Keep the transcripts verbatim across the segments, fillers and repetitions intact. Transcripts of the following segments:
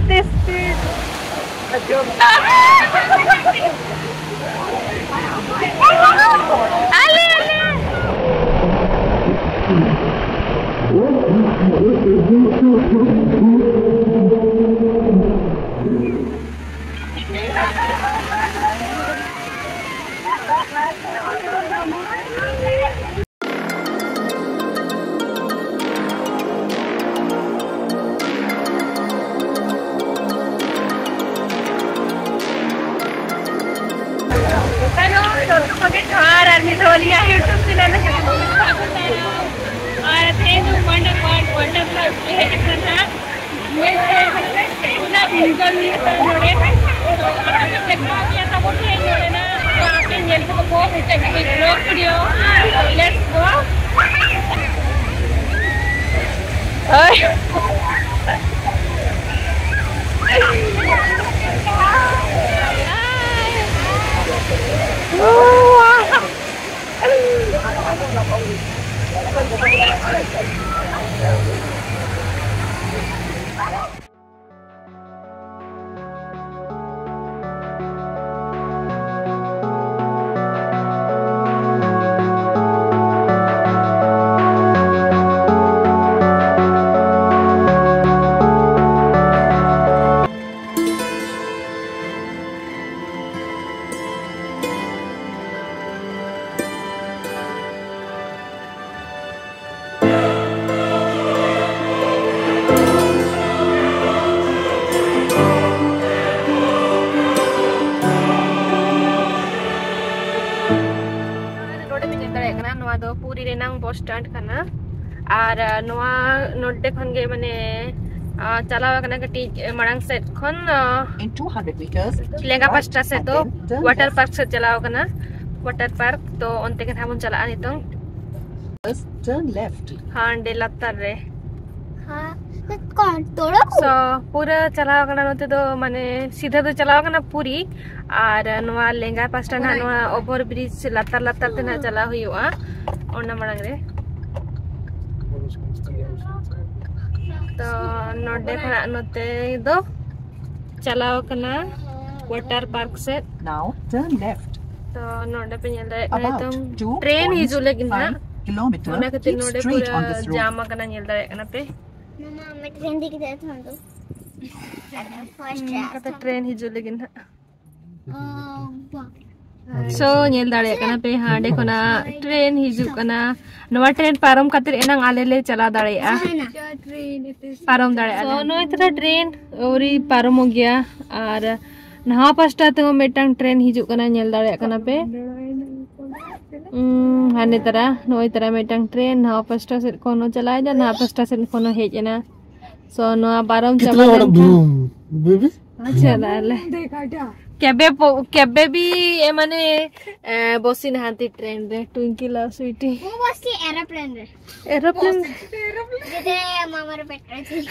ᱛᱤᱥ, ᱛᱤᱥ᱾ ᱟᱞᱮ, ᱟᱞᱮ᱾ ᱦᱮᱞᱳ, ᱡᱚᱛᱚ ᱠᱚᱜᱮ ᱡᱚᱦᱟᱨ, ᱟᱨ ᱢᱤᱫ ᱫᱷᱟᱣ ᱟᱹᱞᱤᱧᱟᱜ YouTube channel ᱨᱮ ᱥᱟᱹᱜᱩᱱ ᱫᱟᱨᱟᱢ᱾ ᱟᱨ ᱛᱮᱦᱮᱧ ᱫᱚ Wonder World, Wonder Park ᱞᱮ ᱦᱮᱡ ᱟᱠᱟᱱᱟ᱾ ᱧᱮᱞ ᱯᱮ, ᱯᱩᱨᱟᱹ enjoy ᱦᱩᱭᱩᱜ ᱠᱟᱱᱟ ᱱᱚᱰᱮ᱾ ᱛᱚ, ᱟᱯᱮ ᱯᱮ ᱪᱮᱠ ᱠᱟᱜ ᱜᱮᱭᱟ ᱛᱟᱵᱚᱱ ᱛᱮᱦᱮᱧ ᱱᱚᱰᱮᱱᱟᱜ, ᱛᱚ, ᱟᱯᱮ ᱧᱮᱞ ᱠᱚ ᱵᱚ ᱢᱤᱫᱴᱮᱡ vlog video. Let's go. ᱳᱭ᱾ ᱱᱚᱰᱮ ᱯᱮ ᱧᱮᱞ ᱫᱟᱲᱮᱭᱟᱜ ᱠᱟᱱᱟ, ᱱᱚᱣᱟ ᱫᱚ ᱯᱩᱨᱤ ᱨᱮᱱᱟᱝ ᱵᱚᱥ ᱥᱴᱮᱱᱰ ᱠᱟᱱᱟ᱾ ᱟᱨ, ᱟ, ᱱᱚᱣᱟ ᱱᱚᱰᱮ ᱠᱷᱚᱱ ᱜᱮ, ᱢᱟᱱᱮ, ᱟ, ᱪᱟᱞᱟᱣ ᱟᱠᱟᱱᱟ ᱠᱟᱹᱴᱤᱡ ᱢᱟᱲᱟᱝ ᱥᱮᱫ ᱠᱷᱚᱱ, ᱟ, In two hundred meters, ᱞᱮᱸᱜᱟ right ᱯᱟᱥᱴᱟ ᱥᱮᱫ and ᱫᱚ then turn water left. Park ᱥᱮᱫ ᱪᱟᱞᱟᱣ ᱟᱠᱟᱱᱟ᱾ ᱚᱣᱟᱴᱟᱨ ᱯᱟᱨᱠ, ᱛᱚ ᱚᱱᱛᱮ ᱜᱮ ᱱᱟᱦᱟᱜ ᱵᱚᱱ ᱪᱟᱞᱟᱜᱼᱟ ᱱᱤᱛᱚᱝ᱾ First turn left. ᱦᱟᱸᱰᱮ ᱞᱟᱛᱟᱨ ᱨᱮ᱾ ᱦᱮᱸ, ᱠᱚᱱ ᱛᱚᱲᱚ ᱠᱚ? So, ᱯᱩᱨᱟᱹ ᱪᱟᱞᱟᱣ ᱠᱟᱱᱟ ᱱᱚᱛᱮ ᱫᱚ, ᱢᱟᱱᱮ, ᱥᱤᱫᱷᱟᱹ ᱫᱚ ᱪᱟᱞᱟᱣ ᱠᱟᱱᱟ ᱯᱩᱨᱤ, ᱟᱨ ᱱᱚᱣᱟ ᱞᱮᱸᱜᱟ ᱯᱟᱥᱴᱟ ᱱᱟᱦᱟᱜ ᱱᱚᱣᱟ over bridge ᱞᱟᱛᱟᱨ ᱞᱟᱛᱟᱨ ᱛᱮ ᱱᱟᱦᱟᱜ ᱪᱟᱞᱟᱣ ᱦᱩᱭᱩᱜᱼᱟ, ᱚᱱᱟ ᱢᱟᱲᱟᱝ ᱨᱮ᱾ ᱛᱚ ᱱᱚᱰᱮ ᱠᱷᱚᱱᱟᱜ ᱱᱚᱛᱮ ᱫᱚ ᱪᱟᱞᱟᱣ ᱠᱟᱱᱟ ᱣᱟᱴᱟᱨ ᱯᱟᱨᱠ ᱥᱮᱫ᱾ Now turn left. ᱛᱚ ᱱᱚᱰᱮ ᱯᱮ ᱧᱮᱞ ᱫᱟᱲᱮᱭᱟᱜ ᱠᱟᱱᱟ, ᱱᱤᱛᱚᱝ ᱴᱨᱮᱱ ᱦᱤᱡᱩᱜ ᱞᱟᱹᱜᱤᱫ ᱱᱟᱦᱟᱜ᱾ ᱚᱱᱟ ᱠᱷᱟᱹᱛᱤᱨ ᱱᱚᱰᱮ ᱯᱩᱨᱟᱹ ᱡᱟᱢ ᱟᱠᱟᱱᱟ, ᱧᱮᱞ ᱫᱟᱲᱮᱭᱟᱜ ᱠᱟᱱᱟ ᱯᱮ᱾ ᱠᱟᱛᱮ ᱴᱨᱮᱱ ᱦᱤᱡᱩᱜ ᱞᱟᱹᱜᱤᱫ ᱱᱟᱦᱟᱜ᱾ ᱥᱳ ᱧᱮᱞ ᱫᱟᱲᱮᱭᱟᱜ ᱠᱟᱱᱟ ᱯᱮ, ᱦᱟᱸᱰᱮ ᱠᱷᱚᱱᱟᱜ ᱴᱨᱮᱱ ᱦᱤᱡᱩᱜ ᱠᱟᱱᱟ᱾ ᱱᱚᱣᱟ ᱴᱨᱮᱱ ᱯᱟᱨᱚᱢ ᱠᱟᱛᱮ ᱮᱱᱟᱝ ᱟᱞᱮ ᱞᱮ ᱪᱟᱞᱟᱣ ᱫᱟᱲᱮᱭᱟᱜᱼᱟ, ᱯᱟᱨᱚᱢ ᱫᱟᱲᱮᱭᱟᱜᱼᱟ᱾ ᱥᱳ ᱱᱚᱜᱼᱚᱭ ᱛᱷᱚᱲᱟ ᱴᱨᱮᱱ ᱟᱹᱣᱨᱤ ᱯᱟᱨᱚᱢᱚᱜ ᱜᱮᱭᱟ, ᱟᱨ ᱱᱟᱣᱟ ᱯᱟᱥᱴᱟ ᱛᱮᱦᱚᱸ ᱢᱤᱫᱴᱟᱝ ᱴᱨᱮᱱ ᱦᱤᱡᱩᱜ ᱠᱟᱱᱟ, ᱧᱮᱞ ᱫᱟᱲᱮᱭᱟᱜ ᱠᱟᱱᱟ ᱯᱮ᱾ ᱩᱸ, ᱦᱟᱱᱮ ᱛᱟᱨᱟ, ᱱᱚᱜᱼᱚᱭ ᱛᱟᱨᱟ ᱢᱤᱫᱴᱟᱝ ᱴᱨᱮᱱ ᱱᱟᱣᱟ ᱯᱟᱥᱴᱟ ᱥᱮᱫ ᱠᱷᱚᱱ ᱦᱚᱸ ᱪᱟᱞᱟᱣ ᱮᱱᱟ, ᱱᱟᱣᱟ ᱯᱟᱥᱴᱟ ᱥᱮᱫ ᱠᱷᱚᱱ ᱦᱚᱸ ᱦᱮᱡ ᱮᱱᱟ᱾ ᱥᱳ ᱱᱚᱣᱟ ᱯᱟᱨᱚᱢ ᱪᱟᱵᱟ ᱞᱮᱱᱠᱷᱟᱱ ᱟᱪᱪᱷᱟ, ᱛᱟᱦᱞᱮ। କେବେ ପ-, କେବେ ବି ଏମାନେ, ଏ, ବସିନାହାନ୍ତି ଟ୍ରେନରେ, ଟ୍ୱିଙ୍କିଲ ଆଉ ସୁଇଟି। ମୁଁ ବସିଛି ଏରୋପ୍ଲେନରେ। ଏରୋପ୍ଲେନ? ଯେତେବେଳେ ମାମାର ପେଟରେ ଥିଲି।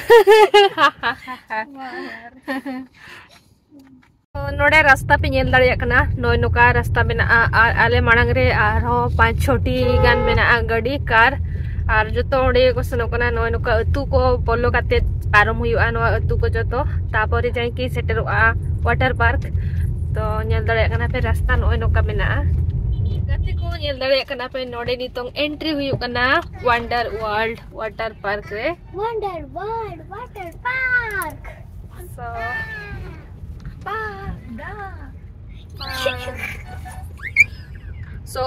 ᱱᱚᱰᱮ ᱨᱟᱥᱛᱟ ᱯᱮ ᱧᱮᱞ ᱫᱟᱲᱮᱭᱟᱜ ᱠᱟᱱᱟ, ᱱᱚᱜᱼᱚᱭ ᱱᱚᱝᱠᱟ ᱨᱟᱥᱛᱟ ᱢᱮᱱᱟᱜᱼᱟ᱾ ᱟᱨ ᱟᱞᱮ ᱢᱟᱲᱟᱝ ᱨᱮ ᱟᱨᱦᱚᱸ ᱯᱟᱸᱪ ᱪᱷᱚᱴᱤ ᱜᱟᱱ ᱢᱮᱱᱟᱜᱼᱟ ᱜᱟᱹᱰᱤ, ᱠᱟᱨ, ᱟᱨ ᱡᱚᱛᱚ ᱚᱸᱰᱮ ᱜᱮᱠᱚ ᱥᱮᱱᱚᱜ ᱠᱟᱱᱟ᱾ ᱱᱚᱜᱼᱚᱭ ᱱᱚᱝᱠᱟ ᱟᱹᱛᱩ ᱠᱚ ᱵᱚᱞᱚ ᱠᱟᱛᱮ ᱯᱟᱨᱚᱢ ᱦᱩᱭᱩᱜᱼᱟ, ᱱᱚᱣᱟ ᱟᱹᱛᱩ ᱠᱚ ᱡᱚᱛᱚ, ᱛᱟᱯᱚᱨᱮ ᱡᱟᱦᱟᱸᱭ ᱠᱤ ᱥᱮᱴᱮᱨᱚᱜᱼᱟ ᱣᱟᱴᱟᱨ ᱯᱟᱨᱠ᱾ ᱛᱚ ᱧᱮᱞ ᱫᱟᱲᱮᱭᱟᱜ ᱠᱟᱱᱟ ᱯᱮ ᱨᱟᱥᱛᱟ ᱱᱚᱜᱼᱚᱭ ᱱᱚᱝᱠᱟ ᱢᱮᱱᱟᱜᱼᱟ᱾ ᱜᱟᱛᱮ ᱠᱚ ᱧᱮᱞ ᱫᱟᱲᱮᱭᱟᱜ ᱠᱟᱱᱟ ᱯᱮ, ᱱᱚᱰᱮ ᱱᱤᱛᱚᱝ ᱮᱱᱴᱨᱤ ᱦᱩᱭᱩᱜ ᱠᱟᱱᱟ ᱣᱟᱱᱰᱟᱨ ᱣᱟᱨᱞᱰ ᱣᱟᱴᱟᱨ ᱯᱟᱨᱠ ᱨᱮ᱾ ᱣᱟᱱᱰᱟᱨ ᱣᱟᱨᱞᱰ ᱣᱟᱴᱟᱨ ᱯᱟᱨᱠ᱾ ᱥᱳ, ᱥᱳ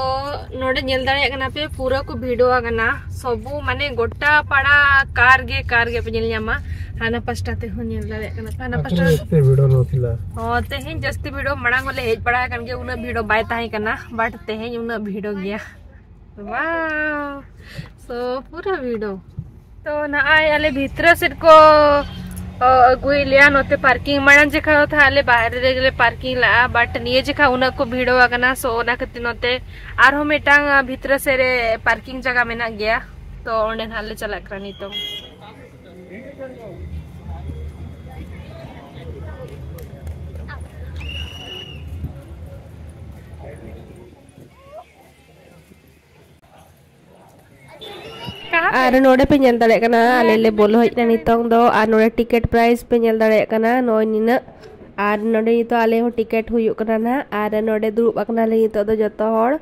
ᱱᱚᱰᱮ ᱧᱮᱞ ᱫᱟᱲᱮᱭᱟᱜ ᱠᱟᱱᱟ ᱯᱮ, ᱯᱩᱨᱟᱹ ᱠᱚ ᱵᱷᱤᱲᱚ ᱟᱠᱟᱱᱟ᱾ ᱥᱚᱵᱩ ᱢᱟᱱᱮ ᱜᱚᱴᱟ ᱯᱟᱲᱟ ᱠᱟᱨ ᱜᱮ ᱠᱟᱨ ᱜᱮ ᱯᱮ ᱧᱮᱞ ᱧᱟᱢᱟ᱾ ᱦᱟᱱᱟ ᱯᱟᱥᱴᱟ ᱛᱮᱦᱚᱸ ᱧᱮᱞ ᱫᱟᱲᱮᱭᱟᱜ ᱠᱟᱱᱟ ᱯᱮ, ᱦᱟᱱᱟ ᱯᱟᱥᱴᱟ᱾ ᱮᱛᱮ ᱵᱷᱤᱲᱚ ᱱᱚᱛᱷᱤᱞᱟ᱾ ᱦᱚᱸ, ᱛᱮᱦᱮᱧ ᱡᱟᱹᱥᱛᱤ ᱵᱷᱤᱲᱚ, ᱢᱟᱲᱟᱝ ᱦᱚᱸᱞᱮ ᱦᱮᱡ ᱵᱟᱲᱟ ᱟᱠᱟᱱ ᱜᱮᱭᱟ, ᱩᱱᱟᱹᱜ ᱵᱷᱤᱲᱚ ᱵᱟᱭ ᱛᱟᱦᱮᱸ ᱠᱟᱱᱟ, but ᱛᱮᱦᱮᱧ ᱩᱱᱟᱹᱜ ᱵᱷᱤᱲᱚ ᱜᱮᱭᱟ᱾ ᱣᱟᱣ, ᱥᱳ ᱯᱩᱨᱟᱹ ᱵᱷᱤᱲᱚ᱾ ᱛᱚ ᱱᱚᱜᱼᱚᱭ ᱟᱞᱮ ᱵᱷᱤᱛᱨᱤ ᱥᱮᱫ ᱠᱚ, ᱚ, ᱟᱹᱜᱩᱭᱮᱫ ᱞᱮᱭᱟ᱾ ᱱᱚᱛᱮ ᱯᱟᱨᱠᱤᱝ, ᱢᱟᱲᱟᱝ ᱡᱮᱠᱷᱟ ᱫᱚ ᱛᱟᱦᱞᱮ ᱵᱟᱦᱨᱮ ᱨᱮᱜᱮ ᱞᱮ ᱯᱟᱨᱠᱤᱝ ᱞᱟᱜᱼᱟ, but ᱱᱤᱭᱟᱹ ᱡᱮᱠᱷᱟ ᱩᱱᱟᱹᱜ ᱠᱚ ᱵᱷᱤᱲᱚ ᱟᱠᱟᱱᱟ, ᱥᱳ ᱚᱱᱟ ᱠᱷᱟᱹᱛᱤᱨ ᱱᱚᱛᱮ ᱟᱨᱦᱚᱸ ᱢᱤᱫᱴᱟᱝ, ᱟ, ᱵᱷᱤᱛᱨᱤ ᱥᱮᱫ ᱨᱮ ᱯᱟᱨᱠᱤᱝ ᱡᱟᱭᱜᱟ ᱢᱮᱱᱟᱜ ᱜᱮᱭᱟ, ᱛᱚ ᱚᱸᱰᱮ ᱱᱟᱦᱟᱜ ᱞᱮ ᱪᱟᱞᱟᱜ ᱠᱟᱱᱟ ᱱᱤᱛᱚᱝ᱾ ᱟᱨ ᱱᱚᱰᱮ ᱯᱮ ᱧᱮᱞ ᱫᱟᱲᱮᱭᱟᱜ ᱠᱟᱱᱟ, ᱟᱞᱮ ᱞᱮ ᱵᱚᱞᱚ ᱦᱮᱡ ᱮᱱᱟ ᱱᱤᱛᱚᱝ ᱫᱚ᱾ ᱟᱨ ᱱᱚᱰᱮ ᱴᱤᱠᱤᱴ ᱯᱨᱟᱭᱤᱥ ᱯᱮ ᱧᱮᱞ ᱫᱟᱲᱮᱭᱟᱜ ᱠᱟᱱᱟ, ᱱᱚᱜᱼᱚᱭ ᱱᱤᱱᱟᱹᱜ᱾ ᱟᱨ ᱱᱚᱰᱮ ᱱᱤᱛᱚᱜ ᱟᱞᱮ ᱦᱚᱸ ᱴᱤᱠᱤᱴ ᱦᱩᱭᱩᱜ ᱠᱟᱱᱟ ᱱᱟᱦᱟᱜ᱾ ᱟᱨ ᱱᱚᱰᱮ ᱫᱩᱲᱩᱵ ᱟᱠᱟᱱᱟᱞᱮ ᱱᱤᱛᱚᱜ ᱫᱚ ᱡᱚᱛᱚ ᱦᱚᱲ᱾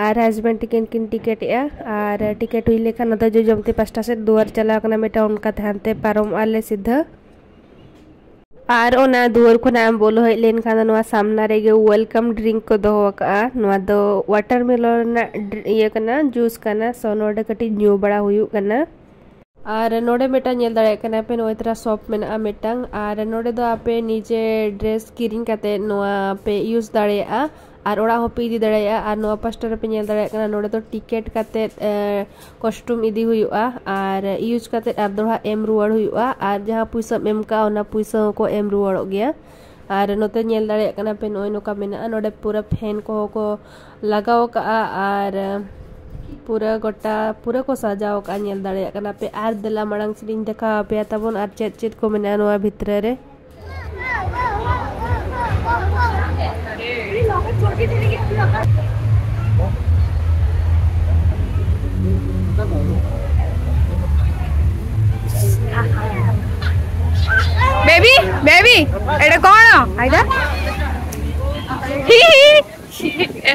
ᱟᱨ ᱦᱟᱥᱵᱮᱱᱰ ᱛᱟᱹᱠᱤᱱ ᱠᱤᱱ ᱴᱤᱠᱤᱴ ᱮᱜᱼᱟ᱾ ᱟᱨ ᱴᱤᱠᱤᱴ ᱦᱩᱭ ᱞᱮᱠᱷᱟᱱ ᱱᱚᱛᱮ ᱡᱚᱡᱚᱢᱛᱤ ᱯᱟᱥᱴᱟ ᱥᱮᱫ ᱫᱩᱣᱟᱹᱨ ᱪᱟᱞᱟᱣ ᱠᱟᱱᱟ ᱢᱤᱫᱴᱟᱝ, ᱚᱱᱠᱟᱛᱮ ᱦᱟᱱᱛᱮ ᱯᱟᱨᱚᱢᱚᱜᱼᱟ ᱞᱮ ᱥᱤᱫᱷᱟᱹ᱾ ᱟᱨ ᱚᱱᱟ ᱫᱩᱣᱟᱹᱨ ᱠᱷᱚᱱᱟᱜ ᱮᱢ ᱵᱚᱞᱚ ᱦᱮᱡ ᱞᱮᱱᱠᱷᱟᱱ ᱫᱚ ᱱᱚᱣᱟ ᱥᱟᱢᱱᱟ ᱨᱮᱜᱮ ᱣᱮᱞᱠᱟᱢ ᱰᱨᱤᱝᱠ ᱠᱚ ᱫᱚᱦᱚ ᱟᱠᱟᱫᱼᱟ᱾ ᱱᱚᱣᱟ ᱫᱚ ᱣᱟᱴᱟᱨ ᱢᱮᱞᱚᱱ ᱨᱮᱱᱟᱜ ᱰᱨ-, ᱤᱭᱟᱹ ᱠᱟᱱᱟ, ᱡᱩᱥ ᱠᱟᱱᱟ᱾ ᱥᱚ ᱱᱚᱰᱮ ᱠᱟᱹᱴᱤᱡ ᱧᱩ ᱵᱟᱲᱟ ᱦᱩᱭᱩᱜ ᱠᱟᱱᱟ᱾ ᱟᱨ ᱱᱚᱰᱮ ᱢᱤᱫᱴᱟᱝ ᱧᱮᱞ ᱫᱟᱲᱮᱭᱟᱜ ᱠᱟᱱᱟ ᱯᱮ, ᱱᱚᱜᱼᱚᱭ ᱛᱚᱨᱟ ᱥᱚᱯ ᱢᱮᱱᱟᱜᱼᱟ ᱢᱤᱫᱴᱟᱝ᱾ ᱟᱨ ᱱᱚᱰᱮ ᱫᱚ ᱟᱯᱮ ᱱᱤᱡᱮ ᱰᱨᱮᱥ ᱠᱤᱨᱤᱧ ᱠᱟᱛᱮ ᱱᱚᱣᱟ ᱯᱮ ᱤᱭᱩᱡᱽ ᱫᱟᱲᱮᱭᱟᱜᱼᱟ᱾ ᱟᱨ ᱚᱲᱟᱜ ᱦᱚᱸᱯᱮ ᱤᱫᱤ ᱫᱟᱲᱮᱭᱟᱜᱼᱟ᱾ ᱟᱨ ᱱᱚᱣᱟ ᱯᱟᱥᱴᱟ ᱨᱮᱯᱮ ᱧᱮᱞ ᱫᱟᱲᱮᱭᱟᱜ ᱠᱟᱱᱟ, ᱱᱚᱰᱮ ᱫᱚ ᱴᱤᱠᱤᱴ ᱠᱟᱛᱮ, ᱮ, ᱠᱚᱥᱴᱩᱢ ᱤᱫᱤ ᱦᱩᱭᱩᱜᱼᱟ ᱟᱨ ᱤᱭᱩᱡᱽ ᱠᱟᱛᱮ ᱟᱨ ᱫᱚᱦᱲᱟ ᱮᱢ ᱨᱩᱣᱟᱹᱲ ᱦᱩᱭᱩᱜᱼᱟ᱾ ᱟᱨ ᱡᱟᱦᱟᱸ ᱯᱩᱭᱥᱟᱹᱢ ᱮᱢ ᱠᱟᱜᱼᱟ, ᱚᱱᱟ ᱯᱩᱭᱥᱟᱹ ᱦᱚᱸᱠᱚ ᱮᱢ ᱨᱩᱣᱟᱹᱲᱚᱜ ᱜᱮᱭᱟ᱾ ᱟᱨ ᱱᱚᱛᱮ ᱧᱮᱞ ᱫᱟᱲᱮᱭᱟᱜ ᱠᱟᱱᱟ ᱯᱮ, ᱱᱚᱜᱼᱚᱭ ᱱᱚᱝᱠᱟ ᱢᱮᱱᱟᱜᱼᱟ᱾ ᱱᱚᱰᱮ ᱯᱩᱨᱟᱹ ᱯᱷᱮᱱ ᱠᱚᱦᱚᱸ ᱠᱚ ᱞᱟᱜᱟᱣ ᱠᱟᱜᱼᱟ ᱟᱨ ᱯᱩᱨᱟᱹ ᱜᱚᱴᱟ ᱯᱩᱨᱟᱹ ᱠᱚ ᱥᱟᱡᱟᱣ ᱠᱟᱜᱼᱟ, ᱧᱮᱞ ᱫᱟᱲᱮᱭᱟᱜ ᱠᱟᱱᱟ ᱯᱮ᱾ ᱟᱨ ᱫᱮᱞᱟ ᱢᱟᱲᱟᱝ ᱥᱮᱫ ᱤᱧ ᱫᱮᱠᱷᱟᱣ ᱟᱯᱮᱭᱟ ᱛᱟᱵᱚᱱ ᱟᱨ ᱪᱮᱫ ᱪᱮᱫ ᱠᱚ ᱢᱮᱱᱟᱜᱼᱟ ᱱᱚᱣᱟ ᱵᱷᱤᱛᱨᱤ ᱨᱮ᱾ ବେବି, ବେବି, ଏଇଟା କ'ଣ? ଆଇଲା। ହି, ହି।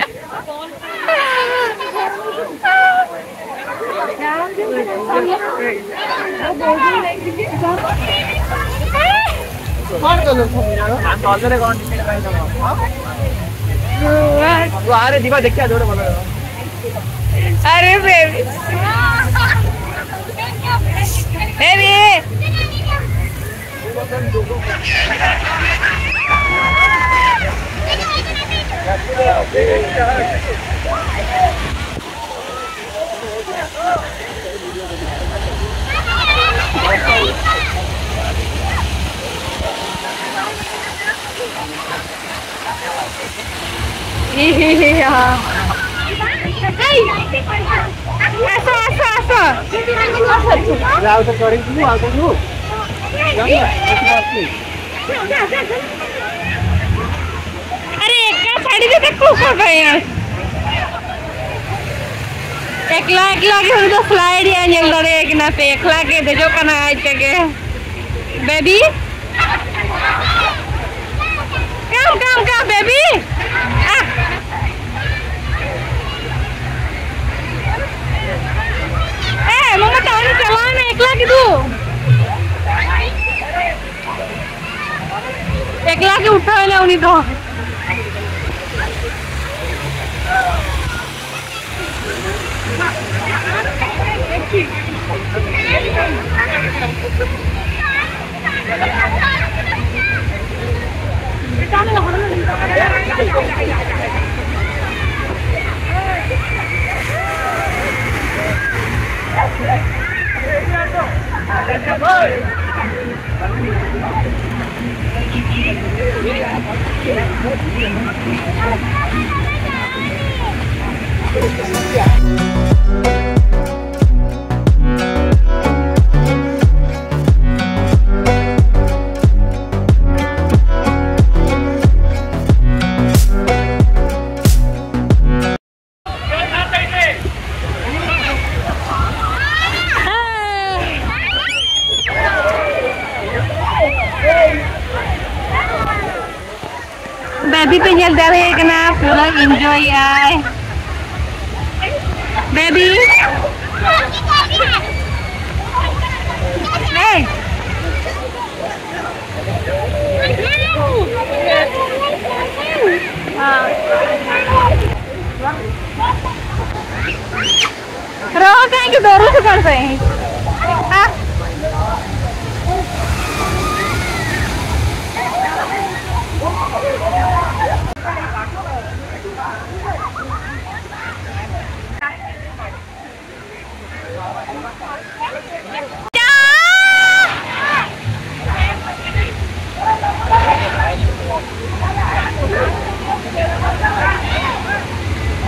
ଆରେ ଯିବା ଦେଖିବା ଯୋଉଟା ଭଲ ହେବ। ଆରେ ବେବି। ବେବି। ଆସ, ଆସ, ଆସ। ଆଉ ଥରେ ଚଢ଼ିକି ଯିବୁ, ଆଉ ଥରେ ଯିବୁ। ଆରେ ଏକା ଶାଢ଼ୀରେ ଦେଖୁ କ'ଣ ପାଇଁ ଆଉ? ᱮᱠᱞᱟ ᱮᱠᱞᱟ ᱜᱮ ᱩᱱᱤ ᱫᱚ slide ᱮ ᱧᱮᱞ ᱫᱟᱲᱮᱭᱟᱭ ᱠᱟᱱᱟ ᱥᱮ, ᱮᱠᱞᱟ ᱜᱮ ᱫᱮᱡᱚᱜ ᱠᱟᱱᱟ ᱟᱡ ᱛᱮᱜᱮ᱾ Baby, come, come, come, baby. ᱟᱦ᱾ ᱮ, ᱢᱟᱢᱟ ᱛᱟᱦᱚᱞᱮ ᱪᱟᱞᱟᱣ ᱮᱱᱟ ᱮᱠᱞᱟ ᱜᱮ ᱫᱩ᱾ ᱮᱠᱞᱟ ᱜᱮ ᱩᱴᱷᱟᱹᱣ ᱮᱱᱟ ᱩᱱᱤ ᱫᱚ᱾ Baby ᱯᱮ ᱧᱮᱞ ᱫᱟᱲᱮᱭᱟᱭ ᱠᱟᱱᱟ, ᱯᱩᱨᱟᱹ enjoy ᱮᱜᱼᱟᱭ᱾ Baby, hey. हाँ। रहो कहीं के दोनों से कर रहे हैं। हाँ।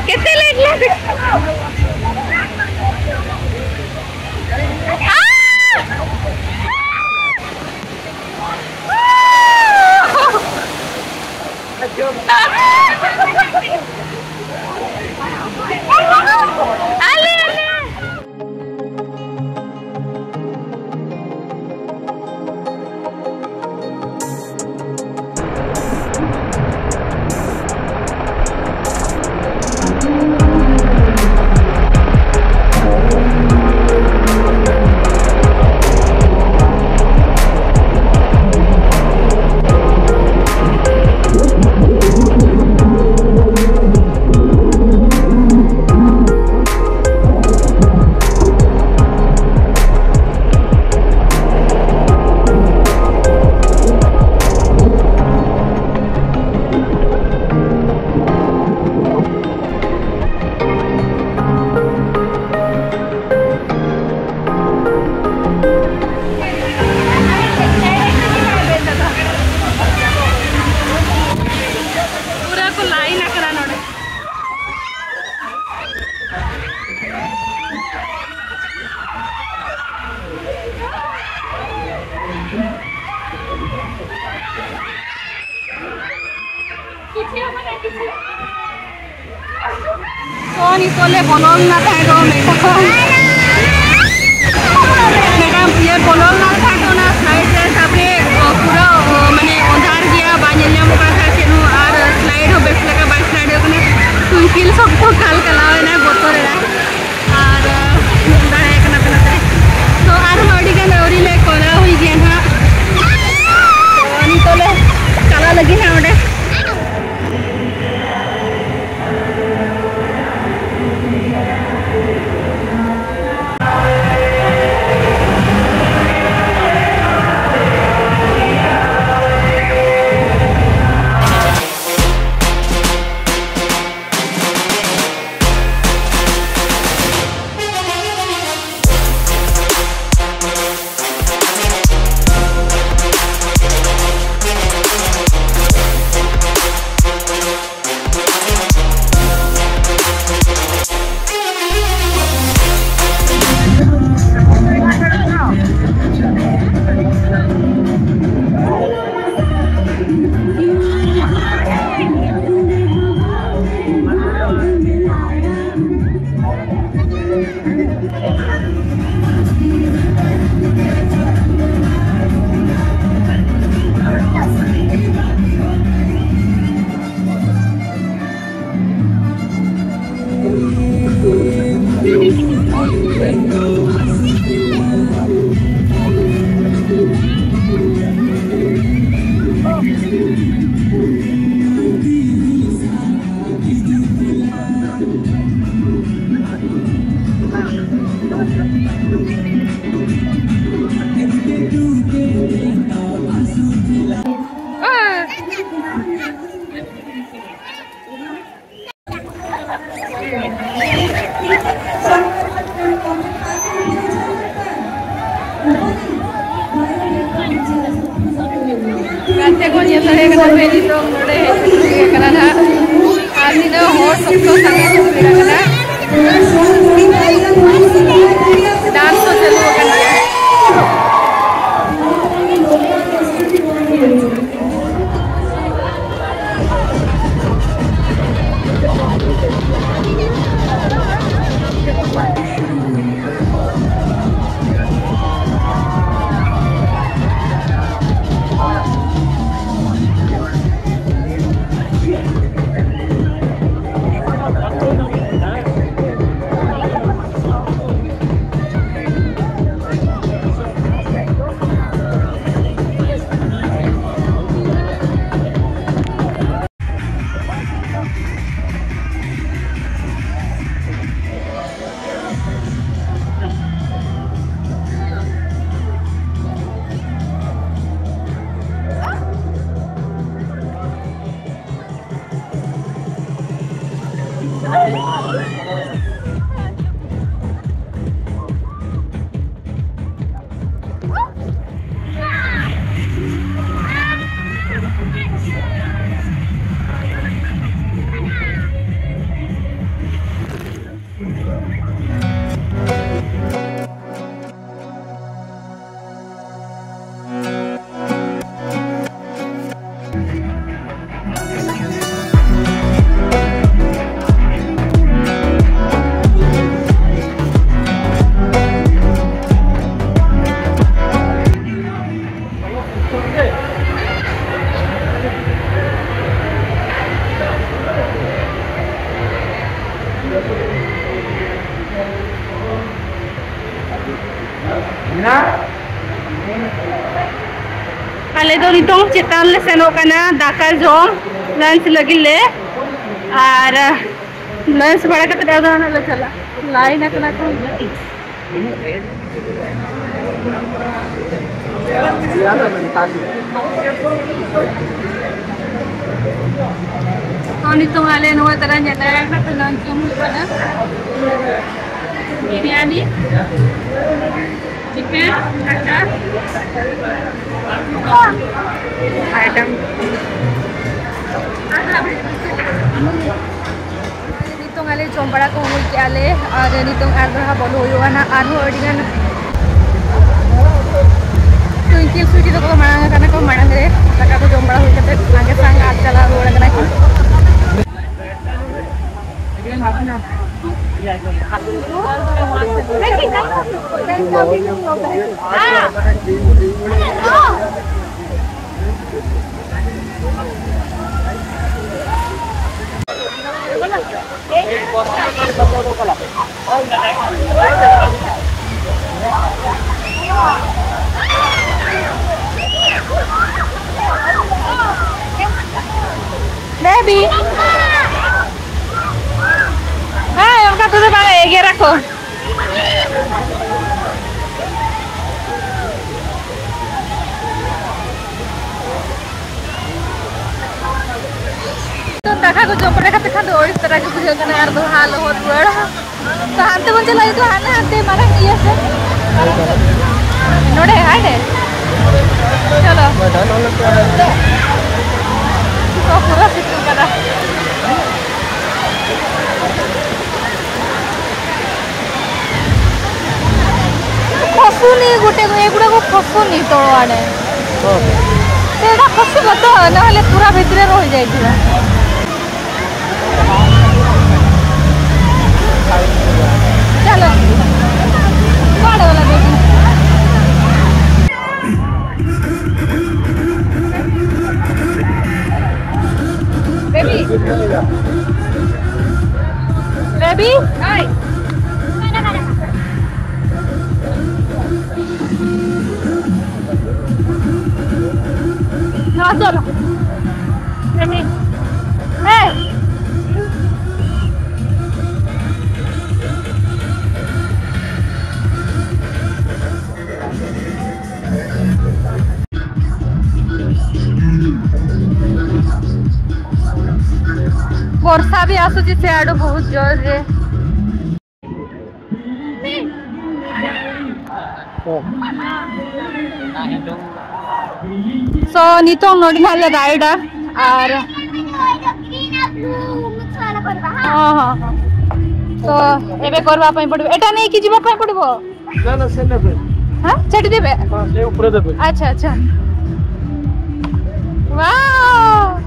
କେତେ ଲେଟ୍ ଲାଗୁଛି। ᱱᱤᱛᱚᱜ ᱞᱮ ᱵᱚᱞᱚ ᱞᱮᱱᱟ ᱛᱟᱦᱮᱸ ᱫᱚ ᱢᱮᱫ ᱠᱚ ᱠᱷᱚᱱ᱾ ᱢᱮᱰᱟᱢ, ᱤᱭᱟᱹ, ᱵᱚᱞᱚ ᱞᱮᱱᱟ ᱛᱟᱦᱮᱸ ᱫᱚ ᱚᱱᱟ slide ᱨᱮ, ᱛᱟᱯᱚᱨᱮ, ᱚ, ᱯᱩᱨᱟᱹ, ᱚ, ᱢᱟᱱᱮ ᱚᱸᱫᱷᱟᱨ ᱜᱮᱭᱟ, ᱵᱟᱭ ᱧᱮᱞ ᱧᱟᱢᱚᱜ ᱠᱟᱱᱟ ᱛᱟᱦᱮᱸ ᱪᱮᱫ ᱦᱚᱸ, ᱟᱨ slide ᱦᱚᱸ ᱵᱮᱥ ᱞᱮᱠᱟ ᱵᱟᱭ slide ᱦᱩᱭᱩᱜ ᱠᱟᱱᱟ᱾ ᱛᱩᱭᱠᱤᱞ ᱥᱚᱠᱛᱚ ᱠᱟᱞ ᱠᱟᱞᱟᱣ ᱮᱱᱟᱭ, ᱵᱚᱛᱚᱨ ᱮᱱᱟᱭ᱾ ᱟᱨ, ᱟᱸ, ᱫᱟᱲᱮᱭᱟᱜ ᱠᱟᱱᱟ ᱯᱮ ᱱᱚᱛᱮ᱾ ᱛᱚ, ᱟᱨᱦᱚᱸ ᱟᱹᱰᱤ ᱜᱟᱱ ᱟᱹᱣᱨᱤ ᱞᱮ ᱠᱚᱨᱟᱣ ᱦᱩᱭ ᱜᱮᱭᱟ ᱱᱟᱦᱟᱜ᱾ ᱛᱚ, ᱱᱤᱛᱚᱜ ᱞᱮ ᱪᱟᱞᱟᱜ ᱞᱟᱹᱜᱤᱫ ᱦᱟᱸᱜ ᱚᱸᱰᱮ᱾ ᱜᱟᱛᱮ ᱠᱚ ᱧᱮᱞ ᱫᱟᱲᱮ ᱠᱟᱱᱟ ᱯᱮ, ᱱᱤᱛᱚᱜ ᱱᱚᱰᱮ ᱦᱮᱡ ᱥᱮᱴᱮᱨ ᱦᱩᱭ ᱟᱠᱟᱱᱟ ᱱᱟᱦᱟᱜ᱾ ᱟᱨ ᱱᱤᱱᱟᱹᱜ ᱦᱚᱲ ᱥᱚᱠᱛᱚ ᱥᱟᱸᱜᱮ ᱠᱚ ᱦᱩᱭ ᱟᱠᱟᱱᱟ᱾ Dance ᱦᱚᱸ ᱪᱟᱹᱞᱩ ᱟᱠᱟᱱ ᱜᱮᱭᱟ᱾ ᱟᱞᱮ ᱫᱚ ᱱᱤᱛᱚᱝ ᱪᱮᱛᱟᱱ ᱞᱮ ᱥᱮᱱᱚᱜ ᱠᱟᱱᱟ ᱫᱟᱠᱟ ᱡᱚᱢ, ᱞᱟᱧᱪ ᱞᱟᱹᱜᱤᱫ ᱞᱮ᱾ ᱟᱨ ᱞᱟᱧᱪ ᱵᱟᱲᱟ ᱠᱟᱛᱮ ᱟᱫᱚ ᱦᱟᱸᱜ ᱞᱮ ᱪᱟᱞᱟᱜᱼᱟ᱾ ᱞᱟᱭᱤᱱ ᱟᱠᱟᱱᱟ ᱠᱚ᱾ ᱛᱚ, ᱱᱤᱛᱚᱝ ᱟᱞᱮ ᱱᱚᱣᱟ ᱛᱟᱨᱟ ᱧᱮᱞ ᱞᱟᱜᱟ ᱠᱟᱛᱮ ᱞᱟᱧᱪ ᱡᱚᱢ ᱦᱩᱭᱩᱜ ᱠᱟᱱᱟ᱾ ᱵᱤᱨᱭᱟᱱᱤ, ᱪᱤᱠᱮᱱ, ᱫᱟᱠᱟ, ᱟᱭᱴᱮᱢ᱾ ᱱᱤᱛᱚᱝ ᱟᱞᱮ ᱡᱚᱢ ᱵᱟᱲᱟ ᱠᱚ ᱦᱩᱭ ᱠᱮᱜᱼᱟ ᱞᱮ, ᱟᱨ ᱱᱤᱛᱚᱝ ᱟᱨ ᱫᱚᱲᱦᱟ ᱵᱚᱞᱚ ᱦᱩᱭᱩᱜᱼᱟ ᱱᱟᱜ, ᱟᱨᱦᱚᱸ ᱟᱹᱰᱤ ᱜᱟᱱ ᱴᱩᱝᱠᱤ ᱥᱩᱭᱴᱤ ᱛᱟᱠᱚ ᱫᱚ ᱢᱟᱲᱟᱝ ᱟᱠᱟᱱᱟ ᱠᱚ, ᱢᱟᱲᱟᱝ ᱨᱮ ᱫᱟᱠᱟ ᱠᱚ ᱡᱚᱢ ᱵᱟᱲᱟ ᱦᱩᱭ ᱠᱟᱛᱮ ᱥᱟᱸᱜᱮ ᱥᱟᱝ ᱟᱨ ᱪᱟᱞᱟᱣ ᱨᱩᱣᱟᱹᱲ ᱟᱠᱟᱱᱟ ᱠᱚ᱾ ᱵᱮᱵᱤ᱾ ᱦᱮᱸ, ᱚᱱᱠᱟ ᱛᱮᱫᱚ ᱵᱟᱝ ᱮᱜᱮᱨ ᱟᱠᱚ᱾ ᱛᱚ, ᱫᱟᱠᱟ ᱠᱚ ᱡᱚᱢ ᱵᱟᱲᱟ ᱠᱟᱛᱮ ᱠᱷᱟᱱ ᱫᱚ ᱟᱹᱲᱤᱥ ᱫᱷᱟᱨᱟ ᱜᱮ ᱵᱩᱡᱷᱟᱹᱜ ᱠᱟᱱᱟ ᱟᱨ ᱫᱚᱲᱦᱟ ᱞᱚᱦᱚᱫ ᱨᱩᱣᱟᱹᱲ᱾ ᱛᱚ, ᱦᱟᱱᱛᱮ ᱵᱚᱱ ᱪᱟᱞᱟᱜ ᱦᱩᱭᱩᱜᱼᱟ, ᱦᱟᱱᱮ ᱦᱟᱱᱛᱮ ᱢᱟᱨᱟᱝ ᱤᱭᱟᱹ ᱥᱮ᱾ ᱱᱚᱰᱮ, ᱦᱟᱸᱰᱮ᱾ ᱪᱚᱞᱚ᱾ ᱛᱚ, ᱯᱩᱨᱟᱹ ᱥᱤᱛᱩᱝ ᱠᱟᱱᱟ᱾ ᱠᱷᱚᱥᱩᱱᱤ ᱜᱚᱴᱮ ᱠᱚ, ᱮᱜᱩᱲᱟ ᱠᱚ ᱠᱷᱚᱥᱩᱱᱤ ᱛᱚ ᱟᱲᱮ᱾ ᱦᱳᱭ᱾ ᱥᱮ ᱮᱴᱟ ᱠᱷᱚᱥᱩ ᱵᱟᱛᱚ, ᱱᱟᱦᱞᱮ ᱯᱩᱨᱟ ᱵᱷᱤᱛᱨᱤ ᱨᱮ ᱦᱩᱭ ᱡᱟᱭᱛᱤᱵᱟ᱾ ᱪᱟᱞᱳ᱾ ᱵᱟᱲᱮ ᱣᱟᱞᱟ ᱵᱮᱵᱤ᱾ ᱵᱮᱵᱤ᱾ ᱵᱮᱵᱤ᱾ ᱦᱟᱭ᱾ চলো। এই। ବର୍ଷା ବି ଆସୁଛି ସେଆଡୁ ବହୁତ ଜୋରରେ। So, ᱱᱤᱛᱚᱝ ᱱᱚᱰᱮ ᱱᱟᱦᱟᱜ ᱞᱮ ᱨᱟᱭᱤᱰᱟ ᱟᱨ ᱦᱚᱸ, ᱦᱚᱸ, ᱦᱚᱸ᱾ So, ᱮᱵᱮ ᱠᱚᱨᱣᱟ ᱯᱟᱭ ᱯᱚᱲᱤᱵᱚ᱾ ᱮᱴᱟ ᱱᱮᱭ ᱠᱤ ᱡᱤᱵᱟ ᱯᱟᱭ ᱯᱚᱲᱤᱵᱚ? ନା, ନା, ସେ ନେବେ। ହଁ, ସେଠି ଦେବେ? ହଁ, ସେ ଉପରେ ଦେବେ। ଆଚ୍ଛା, ଆଚ୍ଛା। Wow!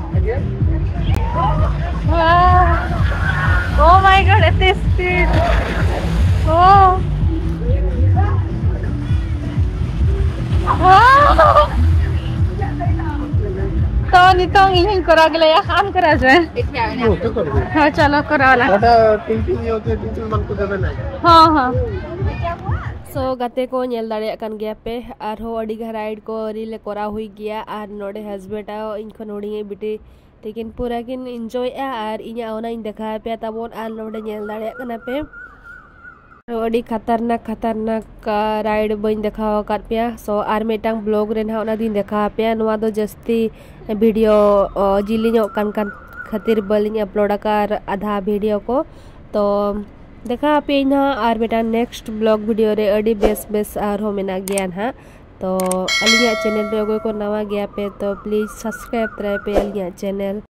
Wow! Oh my God, ଏତେ ସ୍ପିଡ୍। ଓ। Wow! ᱛᱚ, ᱱᱤᱛᱚᱝ ᱤᱧ ᱦᱚᱸᱧ ᱠᱚᱨᱟᱣ ᱜᱮᱞᱟᱭᱟ, ᱟᱢ ᱠᱚᱨᱟᱣ ᱡᱚᱝ। ᱦᱮᱸ, ᱪᱚᱞᱚ, ᱠᱚᱨᱟᱣ ᱞᱟᱝ। ᱚᱠᱟᱴᱟᱜ ᱴᱤᱝ ᱴᱤᱝ ᱤᱭᱟᱹ ᱦᱚᱪᱚᱭ, ᱴᱤᱝ ᱴᱤᱝ ᱢᱟᱱ ᱠᱚ ᱫᱮᱵᱮ ᱱᱟ᱾ ᱦᱚᱸ, ᱦᱚᱸ᱾ So, ᱜᱟᱛᱮ ᱠᱚ, ᱧᱮᱞ ᱫᱟᱲᱮᱭᱟᱜ ᱠᱟᱱ ᱜᱮᱭᱟ ᱯᱮ, ᱟᱨᱦᱚᱸ ᱟᱹᱰᱤ ᱜᱟᱱ ᱨᱟᱭᱤᱰ ᱠᱚ ᱨᱤᱞ ᱞᱮ ᱠᱚᱨᱟᱣ ᱦᱩᱭ ᱜᱮᱭᱟ, ᱟᱨ ᱱᱚᱰᱮ ᱦᱟᱥᱵᱮᱱᱰ ᱟᱨ ᱤᱧ ᱠᱷᱚᱱ ᱦᱩᱰᱤᱧᱤᱡ ᱵᱤᱴᱤ ᱛᱤᱠᱤᱱ ᱯᱩᱨᱟᱹ ᱠᱤᱱ ᱤᱱᱡᱚᱭᱮᱜᱼᱟ, ᱟᱨ ᱤᱧᱟᱹᱜ ᱚᱱᱟᱧ ᱫᱮᱠᱷᱟᱣ ᱟᱯᱮᱭᱟ ᱛᱟᱵᱚᱱ, ᱟᱨ ᱱᱚᱰᱮ ᱧᱮᱞ ᱫᱟᱲᱮᱭᱟᱜ ᱠᱟᱱᱟ ᱯᱮ᱾ ᱟᱹᱰᱤ ᱠᱷᱟᱛᱟᱨᱱᱟᱠ, ᱠᱷᱟᱛᱟᱨᱱᱟᱠ, ᱟ, ᱨᱟᱭᱤᱰ ᱵᱟᱹᱧ ᱫᱮᱠᱷᱟᱣ ᱟᱠᱟᱫ ᱯᱮᱭᱟ᱾ So, ᱟᱨ ᱢᱤᱫᱴᱟᱝ ᱵᱞᱚᱜ ᱨᱮ ᱱᱟᱦᱟᱜ ᱚᱱᱟ ᱫᱚᱧ ᱫᱮᱠᱷᱟᱣ ᱟᱯᱮᱭᱟ᱾ ᱱᱚᱣᱟ ᱫᱚ ᱡᱟᱹᱥᱛᱤ ᱵᱷᱤᱰᱤᱭᱳ, ᱚ, ᱡᱤᱞᱤᱧᱚᱜ ᱠᱟᱱ, ᱠᱟᱱ ᱠᱷᱟᱹᱛᱤᱨ ᱵᱟᱹᱞᱤᱧ ᱟᱯᱞᱳᱰ ᱟᱠᱟᱫ ᱟᱫᱷᱟ ᱵᱷᱤᱰᱤᱭᱳ ᱠᱚ᱾ ᱛᱚ, ᱫᱮᱠᱷᱟᱣ ᱟᱯᱮᱭᱟᱹᱧ ᱱᱟᱦᱟᱜ ᱟᱨ ᱢᱤᱫᱴᱟᱝ ᱱᱮᱠᱥᱴ ᱵᱞᱚᱜ ᱵᱷᱤᱰᱤᱭᱳ ᱨᱮ ᱟᱹᱰᱤ ᱵᱮᱥ, ᱵᱮᱥ ᱟᱨᱦᱚᱸ ᱢᱮᱱᱟᱜ ᱜᱮᱭᱟ ᱱᱟᱦᱟᱜ᱾ ᱛᱚ, ᱟᱹᱞᱤᱧᱟᱜ ᱪᱮᱱᱮᱞ ᱨᱮ ᱚᱠᱚᱭ ᱠᱚ ᱱᱟᱣᱟ ᱜᱮᱭᱟ ᱯᱮ, ᱛᱚ, ᱯᱞᱤᱡᱽ ᱥᱟᱵᱥᱠᱨᱟᱭᱤᱵᱽ ᱛᱟᱨᱟᱭ ᱯᱮ ᱟᱹᱞᱤᱧᱟᱜ ᱪᱮᱱᱮᱞ᱾